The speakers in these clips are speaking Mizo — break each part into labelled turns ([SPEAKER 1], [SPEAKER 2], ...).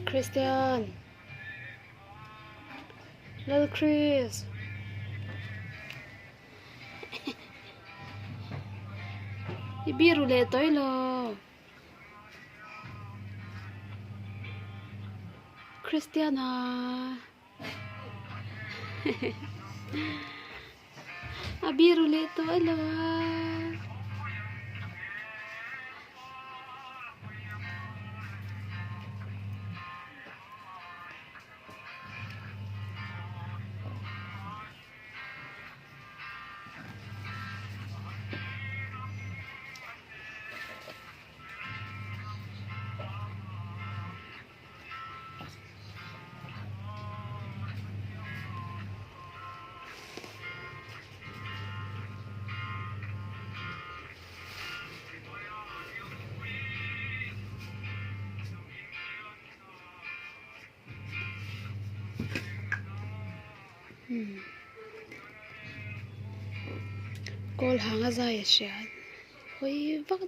[SPEAKER 1] Christian Lal Chris I biru leh tawih lo Christiana A biru leh tawih lo a. Kawl hang a zai a hria hawi vak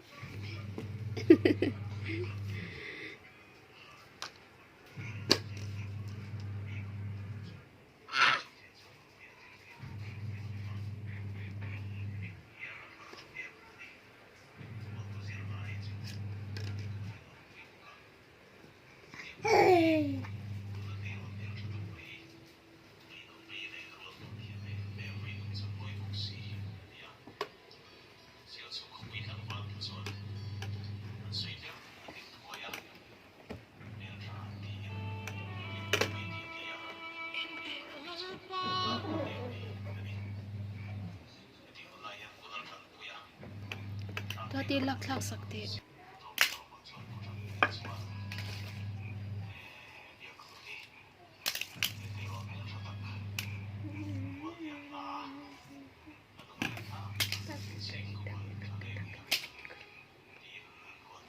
[SPEAKER 1] Tati lak thlak sak teh.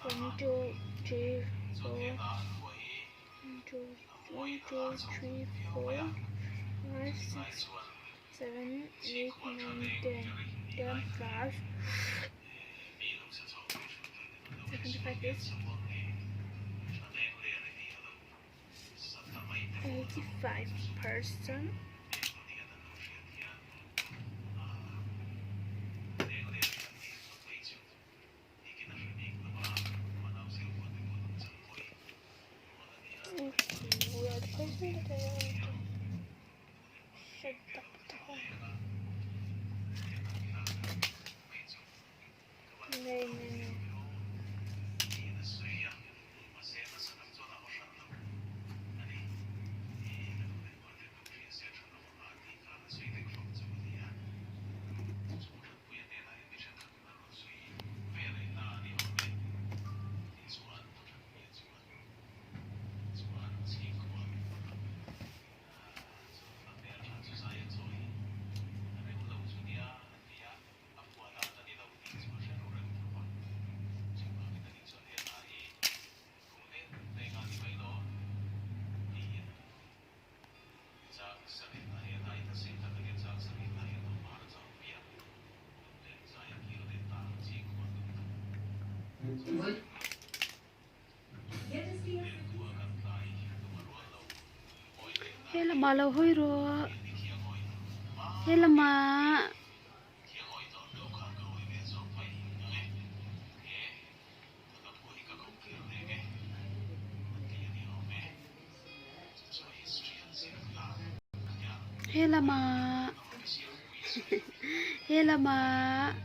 [SPEAKER 2] One two three four one two one two three four five six seven eight nine ten ten plus 75 is 85 person. Okay, we are the person that I want to shut up the home. Nei nei nei.
[SPEAKER 1] Helamah lo hawi rawh helamah. Helamah helamah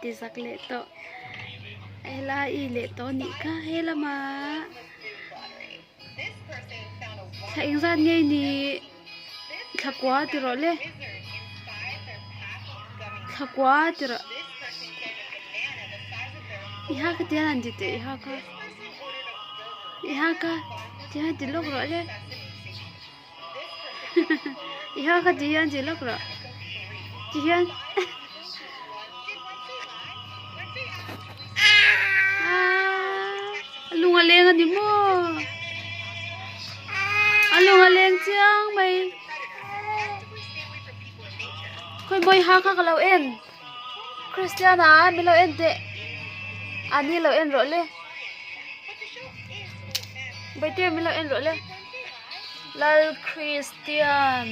[SPEAKER 1] ti zak leh tawh helai i leh tawh anih kha helamah thla engzat nge ni thla kua ti rawh le thla kua ti rawh i ha ka tian an ti teh i ha kha i ha kha tihian ti lawk rawh le i ha kha tihian ti lawk rawh tihian aaa lung a leng a ni maw a lung a leng chiang mai khawi mawi ha kha ka lo en Christiana min lo en teh a ni lo en rawh le. Bawihte min lo en rawh le. Lal Christian.